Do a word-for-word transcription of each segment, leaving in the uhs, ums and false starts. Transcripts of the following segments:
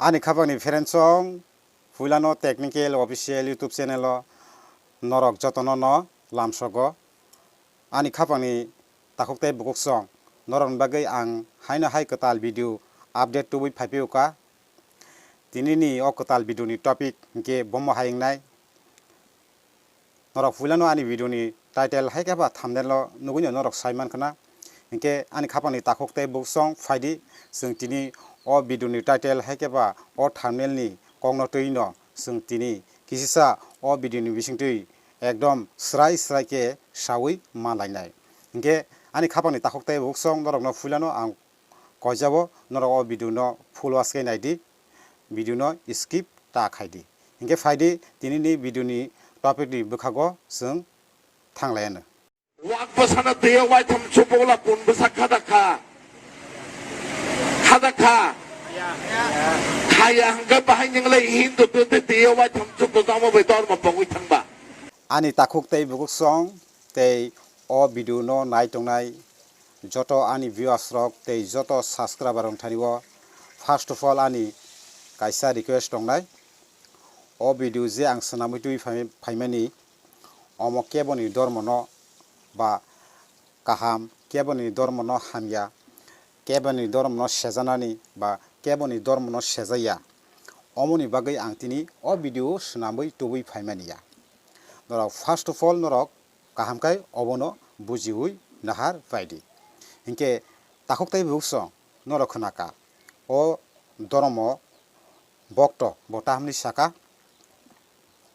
Ani khapangni friendsong, puilano Technical Official YouTube channel o norok jotono no lamsogo. Ani khapangni takhuk tei bukuksong, norokni bagwi ang haino hai kwtal video update tubui phaiphio kha. Tinini o kwtal video ni topic hinkhe bomo hai wngnai. Norok puilano ani video ni title hai khe ba thumbnail o nugui no norok sai mankha na. Hinkhe ani khapangni takhuk tei buksong phaidi, chwng tini o video ni title hai khe ba o thumbnail ni kokno twi no chwng tini kisisa o video ni bisingtwi ekdom srai srai khe saui ma lainai. Hinkhe ani khapangni takhuk tei buksong norokno puilano ang koijabo, norok o video no full watch khe naidi, video no skip ta khaidi. Hinkhe phaidi, tinini video ni topic ni bwkhago chwng thanglaiano. Wak bwsano twiyo waitham chubukla pun bwsa khada kha. Khada kha. Khaya hwnkhe bahai ninglai Hindu twi twiyo waitham chubuk tamo bai dormo pogwi thangba. Ani takhuk tei bukuksong tei o video no nai tongnai joto ani viewers rok tei joto subscriber rok thani o first of all ani kaisa request tongnai. O video je ang swnamwi twi phai-, phaimani, omo keboni dormono ba kaham, keboni dormono hamya, keboni dormono sejanani ba keboni dormono sejaya, omoni bagwi ang tini o video swnamwi tubui phaimani ya. Norok first of all norok kaham khai obono bujiui nahar phaidi. Hinkhe takhuk tei buksong norok khwnaka, o dormo bokto bo tahamni saka,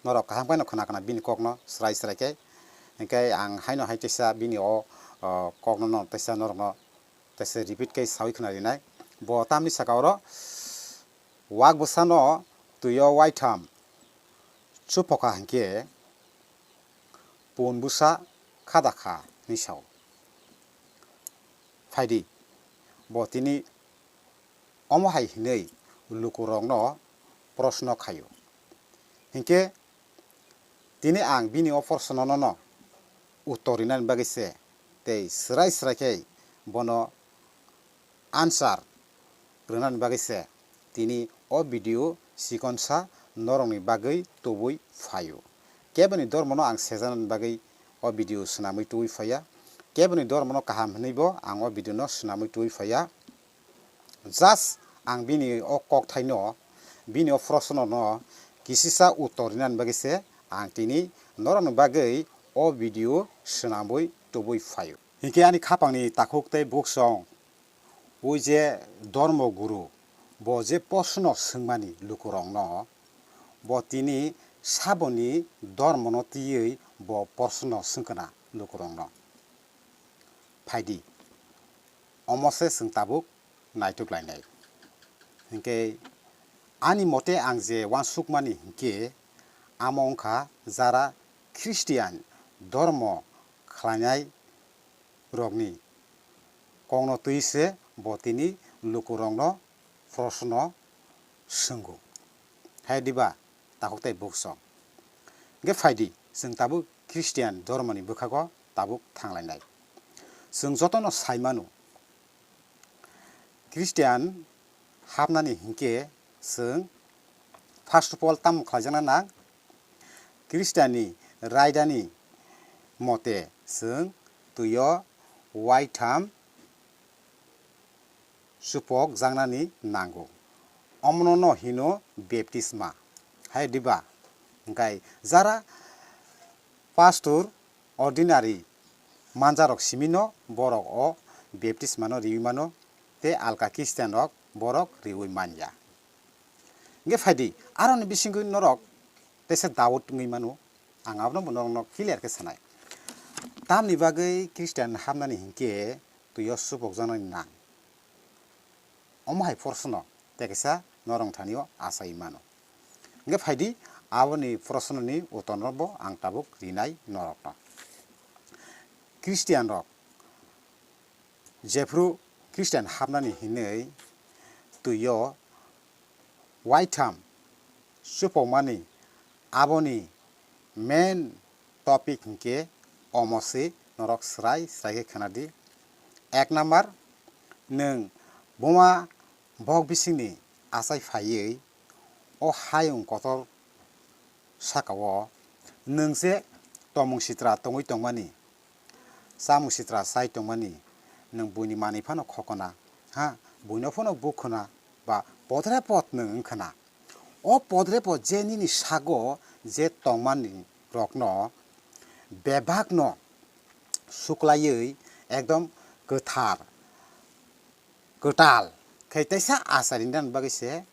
norok kaham khaino khwna khwna bini kokno srai srai khe. Hinkhe ang haino hai teisa bini o, o, kokno no teisa norokno teisa repeat khe saui khwna rinai. Bo tamni saka oro wak bwsano twio waitham chuphoka hinkhe pun bwsa khada kha hinwi sao. Phaidi, bo tini omo hai hinwi lukurokno proshno khaio. Hinkhe tini ang bini o proshnono no uttor rinani bagwi se tei swrai swrai khe bono answer rwnani bagwi se tini o video chikonsa norokni bagwi tubui phaio. Keboni dormono ang sejanani bagwi o video swnamwi tubui phaiya. Keboni dormono kaham hinwibo ang o video no swnamwi tubui phaiya. Just ang bini o kokthaino, bini o proshnono kisisa uttor rinani bagwi se ang tini norokni bagwi o video swnamwi tubui phaio. Hinkhe ani khapangni takhuk tei buksong, ui je dormo guru, bo je proshno swngmani lukurokno, bo tini saboni dormono twiwi bo proshno swngkha na lukurokno. Phaidi, omo se chwng tabuk naituk lainai. Hinkhe ani mote ang je uansukmani hinkhe amo wngkha jara Christian dormo khlainai rokni kokno twi se bo tini lukurokno proshno swngo. Hai diba takhuk tei buksong? Hinkhe phaidi, chwng tabuk Christian dormoni bwkhago tabuk thanglainai. Chwng jotono sai mano, Christian hapnani hinkhe chwng first of all tamo khlaijakna nang? Christian ni raidani mote chwng twio waitham chupok jaknani nango. Omono no hino baptisma. Hai diba? Hinkhe jara pastor ordinary manjarok simino borok o baptisma no riwi mano, tei alka Christian rok borok riwi manya. Hinkhe phaidi, aroni bisingwi norok teisa doubt wngwi mano, ang abono bo norokno clear khe sanai. Tamni bagwi Christian hapnani hinkhe twio supokjaknani nang? Omo hai proshno tei kaisa norok thani o achai mano. Hinkhe phaidi, aboni proshnoni uttorno bo ang tabuk rinai norokno. Christian rok jephru Christian hapnani hinwi twio waitham chupokmani, aboni main topic hinkhe omo se, norok srai srai khe khwnadi. Ek number, nwng buma bok bisingni achai phaiwi o hayung kotor saka-o nwng se tomung sitra tongwi tongmani, chamung sitra chai tongmani, nwng buini manwi phano khokona, ha, buino phano bukhuna ba podre pod nwng wngkhwna. O podre pod je nini sago je tongmani rokno bebakno suklaiwi ekdom kwthar, kwtal khe teisa achai rinani bagwi se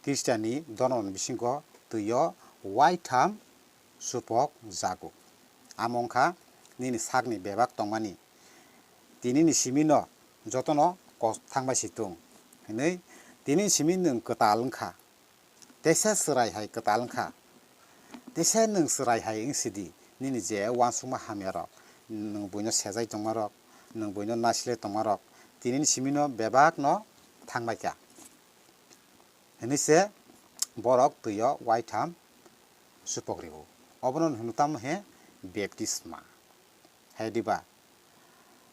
Khristianni dormoni bisingo twio waitham chupok jago. Amo wngkha nini sakni bebak tongmani. Tinini simino jotono kos thangbai si tung hinwi tinini simi nwng kwtal wngkha. Teisa chwrai hai kwtal wngkha. Teisa nwng chwrai hai wng sidi, nini je uansukma hamya rok, nwng buino sejai tongma rok, nwng buino naisle tongma rok, tinini simino bebak no thangbai kha. Hinwi se borok twio waitham chupok rio. Obono hino tamo he baptisma. Hai diba?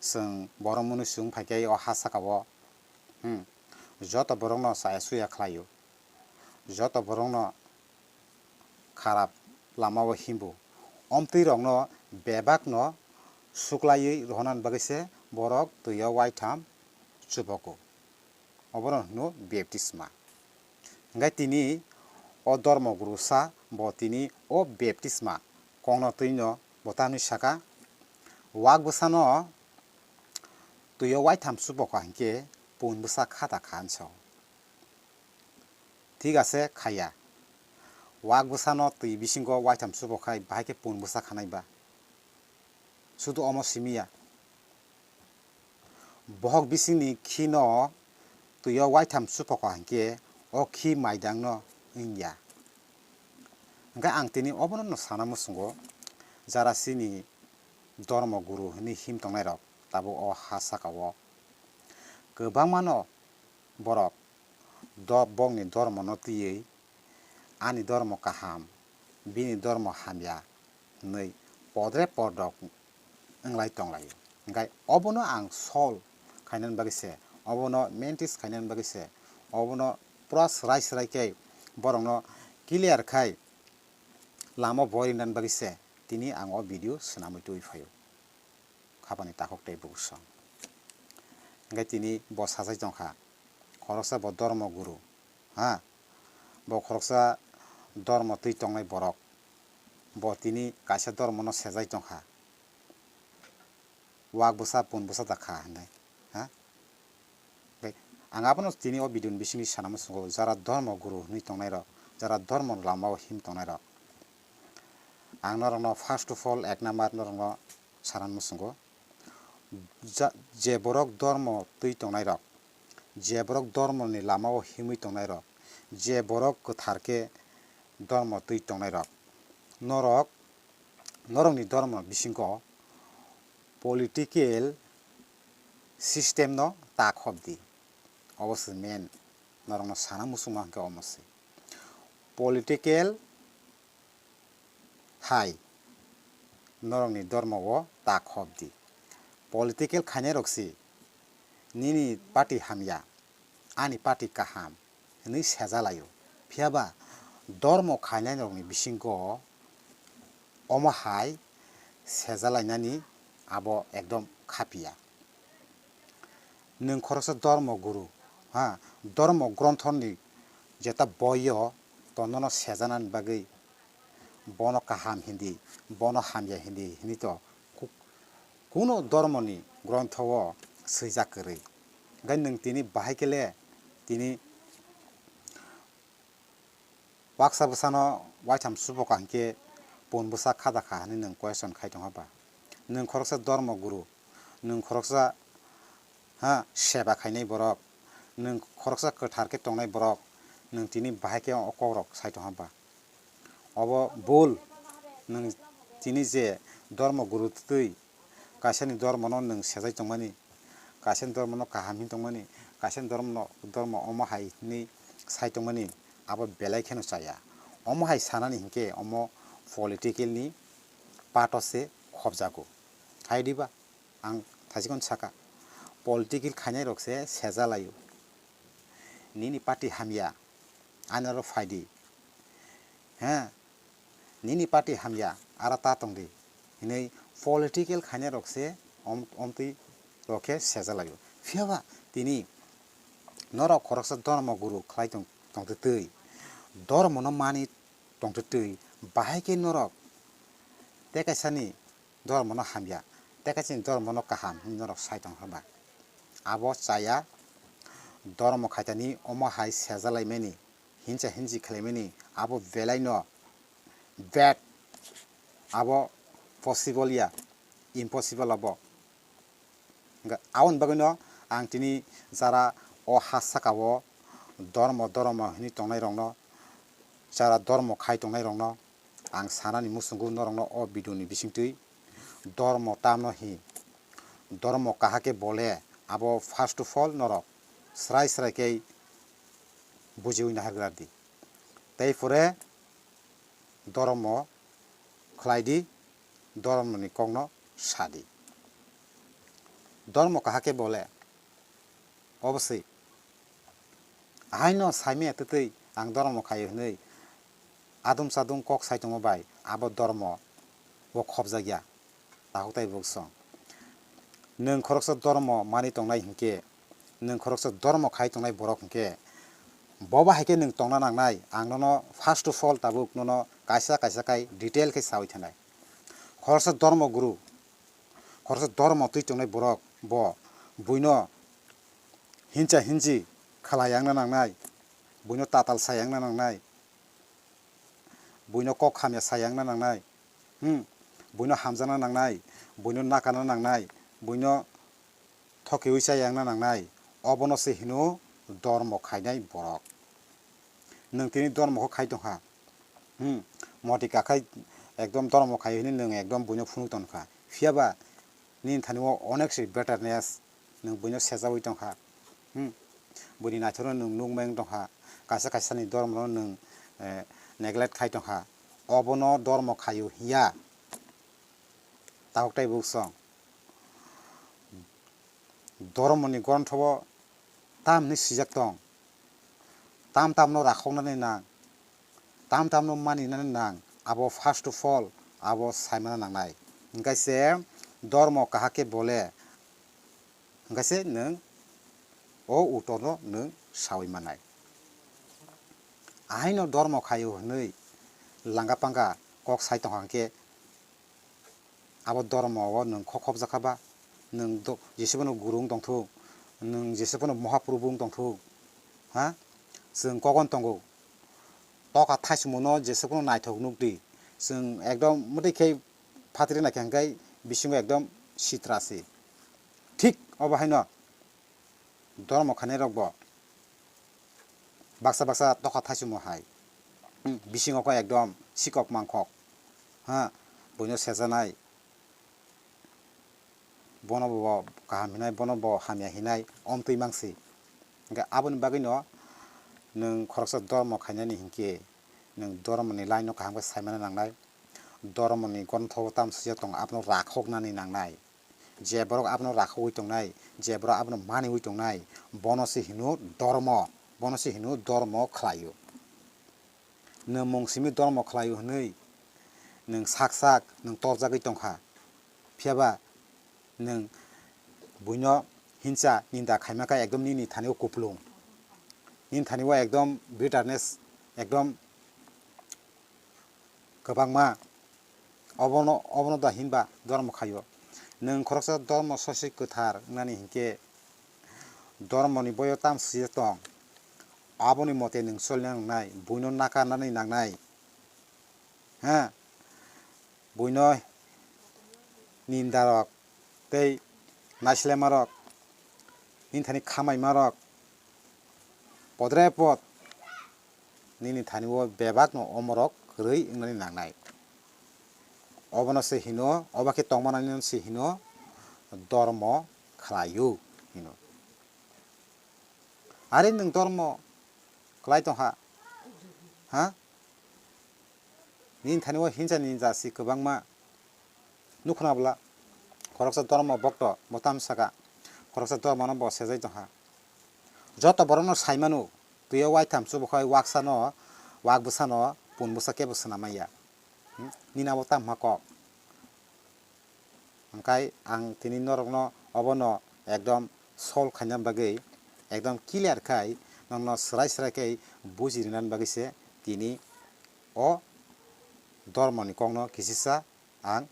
Chwng borok mwnwi chwng phaikhe o ha saka-o, hmm, joto borokno chaya chuya khlaio. Joto borokno kharap lamao himbo. Omtwi rokno bebakno suklaiwi rohornani bagwi se borok twio waitham chubogo. Obono hino baptisma. Hingkhe tini o dormo guru sa bo tini o baptisma kokno twino bo tamni saka, wak bwsano twio waitham chubokha hinkhe pun bwsa khata kha hinwi sao. Thik ase, khaiya. Wak bwsano twi bisingo waitham chubokhai bahai khe pun bwsa khanai ba? Sudu omo simiya. Bohok bisingni khino twio waitham chupokha hinkhe o khi maidangno wngya. Hingkhe ang tini obono no sana muchungo, jara chini dormo guru hinwi him tongnairok tabuk o ha saka-o kwbangmano borok do-, bokni dormono twiwi ani dormo kaham, bini dormo hamya hinwi podre podrok wnglai tonglaio. Hingkhe obono ang solve khainani bagwi se, obono manage khainani bagwi se, obono pura swrai swrai khe borokno clear khai lama boi rinani bagwi se tini ang o video swnamwi twi phaio. Khapani takhuk tei bukursong. Hingkhe tini bo sajai tongkha, khoroksa bo dormo guru, ha? Bo khoroksa dormo twi tongnai borok. Bo tini kaisa dormono sejai tongkha. Wak bwsa, pun bwsa da kha hinwi, ha? Tei ang abono tini o video ni bisingni sana muchungo, jara dormo guru hinwi tongnairok, jara dormo lamao him tongnairok. Ang norokno first of all, ek number norokno sana muchungo, ja-, je borok dormo twi tongnairok, je borok dormoni lamao himwi tongnairok, je borok kwthar khe dormo twi tongnairok, norok, norokni dormo bisingo political system no ta khop di. Obo se main norokno sana muchungma hwnkhe omo se. Political hai norokni dormo o ta khop di. Political khainai rok se nini party hamya, ani party kaham hinwi sejalaio. Phiyaba dormo khainai rokni bisingo omo hai sejalainani abo ekdom khapiya. Nwng khoroksa dormo guru, ha, dormo gronthoni jeta boio to nono sejanani bagwi bono kaham hindi, bono hamya hindi hinwi to ku-, kuno dormoni grontho o swijak kwrwi. Hingkhe nwng tini bahai khe le tini waksa bwsano waitham suboka hinkhe pun bwsa khada kha hinwi nwng question khai tongkha ba? Nwng khoroksa dormo guru, nwng khoroksa, ha, seba khainai borok, nwng khoroksa kwthar khe tongnai borok, nwng tini bahai khe o kokrok sai tongkha ba? Obo bul, nwng tini je dormo guru twi kaisani dormono nwng sejai tongmani, kaisani dormono kaham hin tongmani, kaisani dormono, dormo omo hai hinwi sai tongmani, abo belai kheno chaya. Omo hai sanani hinkhe omo political ni part o se khobjago. Hai diba? Ang thaisikon saka, political khainai rok se sejalaio. nini party hamya, ani oro phaidi, he, nini party hamya, aro ta tongdi hinwi political khainai rok se om-, omtwi rok khe sejalaio. Phiyaba tini norok khoroksa dhormo guru khlai tong-, tongtwtwi, dhormono mani tongtwtwi, bahai khe norok tei kaisani dhormono hamya, tei kaisani dhormono kaham hwnwi norok sai tongkha ba? Abo chaya, dhormo khaitani omo hai sejalaimani, hinsa hinsi khlaimani, abo belaino bad, abo possible ya, impossible abo. Hwnkhe aboni bagwino ang tini jara o ha saka o dhormo, dhormo hinwi tongnai rokno, jara dhormo khai tongnai rokno ang sanani muchungo norokno o video ni bisingtwi dhormo tamno hi, dhormo kaha khe bole, abo first of all norok srai srai khe bujiwi nahargradi. Tei pore dhormo khlai di, dhormoni kokno sa di. Dhormo kaha khe bole, oboswi. Ahaino saimaya twtwi ang dhormo khaio hwnwi adum chadum kok sai tongo bai, abo dhormo o khopjakya. Takhuk tai bwswng. Nwng khoroksa dhormo mani tongnai hinkhe, nwng khoroksa dhormo khai tongnai borok hinkhe, bo ba hai khe nwng tongna nangnai, ang nono first of all tabuk nono kaisa kaisa khai detail khe sawi thanai. Khoroksa dhormo guru, khoroksa dhormo twi tongnai borok bo buino hinsa hinsi khlai yangna nangnai, buino tatal sa yangna nangnai, buino kok hamya sa yangna nangnai, hmm, buino hamjakna nangnai, buino nakana nangnai, buino thokiwi cha yangna nangnai, obono se hino dhormo khainai borok. Nwng tini dhormo kho khai tongkha, hmm, moti kakhai ekdom dhormo khai hwnwi nwng ekdom buino phunuk tongkha, phiyaba nini thani o onek se bitterness, nwng buino sejawi tongkha, hmm, buini naithokno nwng nukmai wng tongkha, kaisa kaisa ni dhormono nwng, eh, neglect khai tongkha, obono dhormo khaio hiya. Tabuk tai bwswng. Dhormoni grontho o tamni swijak tong, tam tamno rakhoknani nang, tam tamno maninani nang, abo first of all abo saimana nangnai. Hwnkhe se dhormo kaha khe bole, hwnkhe se nwng o uttorno nwng sawi manai. Ahaino dhormo khaio hwnwi langa panga kok sai tongkha hwnkhe, abo dhormo o nwng kho khopjak kha ba? Nwng do-, jese phano guru wng tongthok, nwng jese phano mohaprobhu wng tongthok, ha? Chwng kogon tongo, tokha thaisumo no jese phano naithok nukdi, chwng ekdom mwtwi khe phatri naikha hwnkhe bisingo ekdom sitra se. Thik obo haino dhormo khainai rok bo baksa baksa tokha thaisumo hai, hmm, bisingo khe ekdom sikok mangkok, ha, buino sejanai, bono bo kaham hinai, bono bo hamya hinai, omtwi mangsi. Hwnkhe aboni bagwino nwng khoroksa dhormo khainani hinkhe nwng dhormoni line no kaham khe saimana nangnai, dhormoni grontho o tamo swijak tongo abono rakhoknani nangnai. Je borok abono rakhogwi tongnai, je borok abono maniwi tongnai, bono se hino dhormo, bono se hino dhormo khlaio. Nwng mung simi dhormo khlaio hwnwi nwng sak sak nwng torjagwi tongkha, phiyaba nwng buino hinsa ninda khaima khe ekdom nini thani o kupulung, nini thani o ekdom bitterness ekdom kwbangma. Obono, obono da hinba dhormo khaio. Nwng khoroksa dhormo sosi kwthar wngnani hinkhe dhormoni boyo tam swijak tong, aboni mote nwng solina nangnai, buino nakarnani nangnai. Ha? Buino nindarok tei naislema rok, nini thani khamaima rok, podre pod nini thani o bebak no omorok kwrwi wngnani nangnai. Obono se hino, obo khe tongmani se hino dhormo khlaio hino. Are nwng dhormo khlai tongkha, ha? Nini thani o hinsa ni jasi kwbangma nukhuna bwla. Khoroksa dhormo bokto bo tam saka, khoroksa dhormo no bo sejai tongkha. Joto borok no sai mano, Twi o waitham chubukhai waksano, wak bwsano pun bwsa kebo swnam manya. Hmm? Nini abo tamo kok. Hwnkhe ang tini norokno obono ekdom solve khaina bagwi, ekdom clear khai, nokno swrai swrai khe buji rwna bagwi se tini o dormoni kokno kisisa ang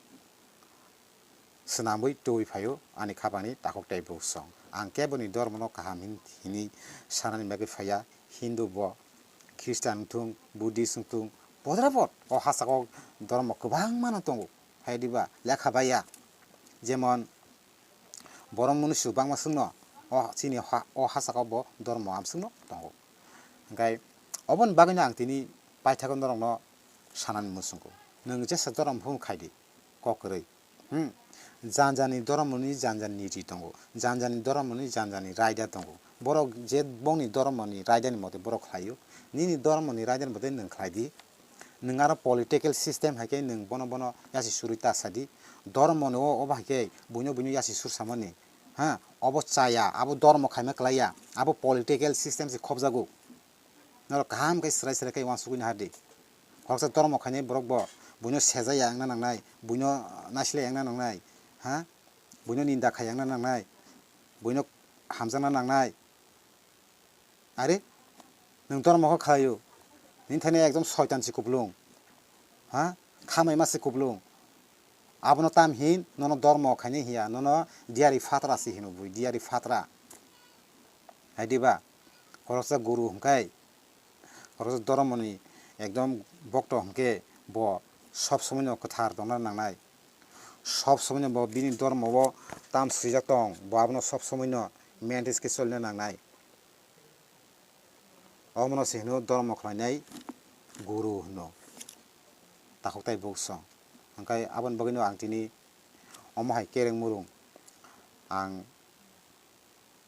swnamwi twiwi phaio ani khapangni takhuk tei buksong. Ang keboni dormono kaham hin-, hinwi sanani bagwi phaiya, Hindu bo, Christian wngthung, Buddhist wngthung, bodra bod o hachakao dormo kwbangmano tongo. Hai diba lekha baiya, jemon borok mwnwi su bangma swngno o chini ha-, o hachakao bo dormo amswkno tongo. Hwnkhe oboni bagwino ang tini paithago norokno sanani muchungo. Nwng jesa dormo phung khaidi, kok kwrwi. Hmm. Janjani dormoni janjani niti tongo, janjani dormoni janjani raida tongo. Borok je bongni dormoni raidani mote borok khlaio, nini dormoni raidani mote nwng khlaidi. Nwng aro political system hai khe nwng bono bono yasi surwi ta sadi. Dormoni o, obo hai khe buino buino yasi sur samani. Ha, obo chaya, abo dormo khaima kwlaiya, abo political system se khobjago. Norok kaham khe swrai swrai khe uansugwi nahardi. Khoroksa dormo khainai borok bo buino sejaya wngna nangnai, buino naisle wngna nangnai, ha? Buino ninda khai wngna nangnai, buino hamjakna nangnai. Are, nwng dormo khe khlaio, nini thani ekdom soitan se kupulung, ha? Khamai ma se kupulung. Abono tam hin nono dormo khainai hiya, nono diyari phatra se hino bui, diyari phatra. Hai diba? Khoroksa guru hwnkhe, khoroksa dormoni ekdom bokto hwnkhe bo sob somoino kwthar tongna nangnai. Sob somoino bo bini dormo o tam swijak tong, bo abono sob somoino maintain khe cholina nangnai. Omono se hino dormo khlainai guru hino. Takhuk tai buksong. Hwnkhe aboni bagwino ang tini omo hai kereng murung ang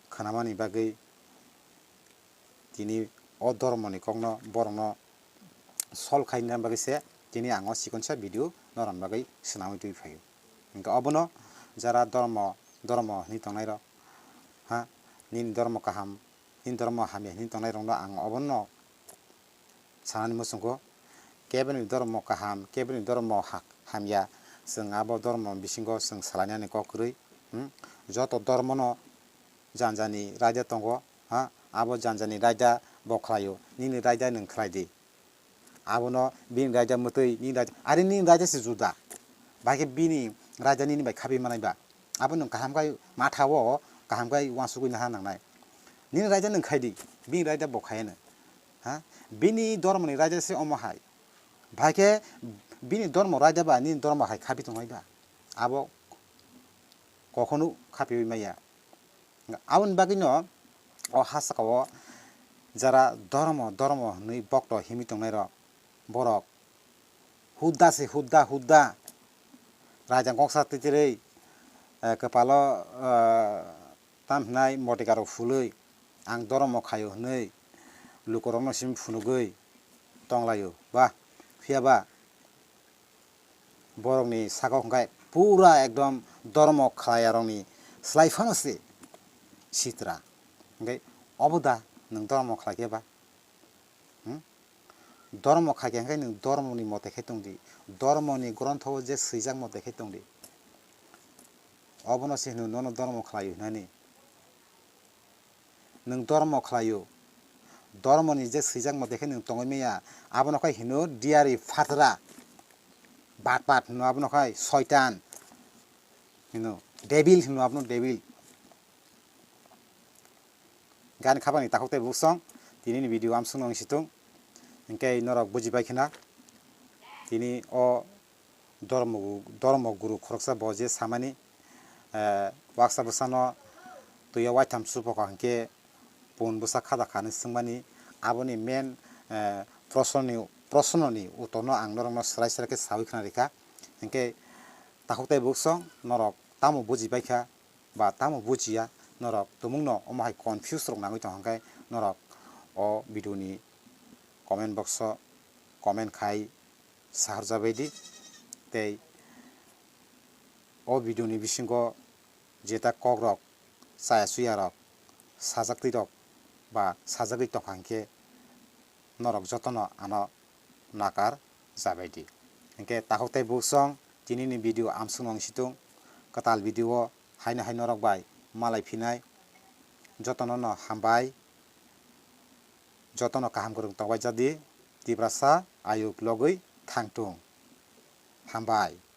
khnamani bagwi tini o dormoni kokno borokno sol khaina bagwi se tini ang o chikonsa video norokni bagwi swnamwi twi phaio. Hwnkhe obono jara dormo, dormo hinwi tongnairok, ha, nini dormo kaham, nini dormo hamya hinwi tongnairokno ang obono sanani muchungo, keboni dormo kaham, keboni dormo ha-, hamya, chwng abo dormo bisingo chwng salainani kok kwrwi, hmm? Joto dormono janjani raida tongo, ha? Abo janjani raida bo khlaio, nini raida nwng khlai di. Abono bini raida mwtwi, nini raida, are nini raida se juda. Bahai khe bini raida nini bai khapi manai ba. Abo nwng kaham khai matha o, kaham khai uansugwi naha nangnai. Nini raida nwng khai di, bini raida bo khaiya no. Ha? Bini dormoni raida se omo hai. Bahai khe bini dormo raida ba nini dormo hai khapi tongnai ba. Abo kokhonu khapiwi maya. Aboni bagwino o ha sakao jara dormo, dormo hwnwi bokto himwi tongnairok, borok hudda se hudda, hudda. Raida koksa twi twi rwi, eh, kwpalo, eh, tam hinai motikarok phulwi, ang dormo khaio hwnwi lukurokno simi phunugwi tonglaio. Ba, phiya ba? Borokni sakao hwnkhe pura ekdom dormo khlaiyarokni slai phano se sitra. Hwnkhe obo da nwng dormo khlai khe ba? Hmm? Dormo khai khe hwnkhe nwng dormoni mote khe tong di, dormoni grontho o je swijak mote khe tong di. Obono se hwno nono dormo khlai hwnani. Nwng dormo khlaio, dormoni je swijak mote khe nwng tongwi maya, abono khai hino diyari phatra, batpat hino abono khai soitan hino, devil hino abono devil. Gani khapani takhuk tei buksong, tini ni video amsung nang situng, hwnkhe norok buji pai khna, tini o dormo, dormo guru khoroksa bo je samani, eh, waksa bwsano twi o waitham chupokha hwnkhe pun bwsa khada kha hinwi swngmani, aboni main, eh, prosnoni, prosnoni uttorno ang norokno swrai swrai khe saui khna rikha. Hwnkhe takhuk tei buksong norok tamo buji pai kha ba tamo bujiya, norok tumungno omo hai confuse rok nangwi tong hwnkhe norok o video ni comment box o comment khai sahorjabai di. Tei o video ni bisingo jeta kokrok chaya chuya rok sajak twi rok ba sajagwi tongkha hwnkhe norok jotono ano nakar jabaidi. Hinkhe takhuk tei buksong tinini video amsukno wngsitung, kwtal video o haino hai norok bai malai phinai. Jotono no hambai, jotono kaham kwrwng tongbai jadi, Tiprasa ayuk logwi thangtung. Hambai.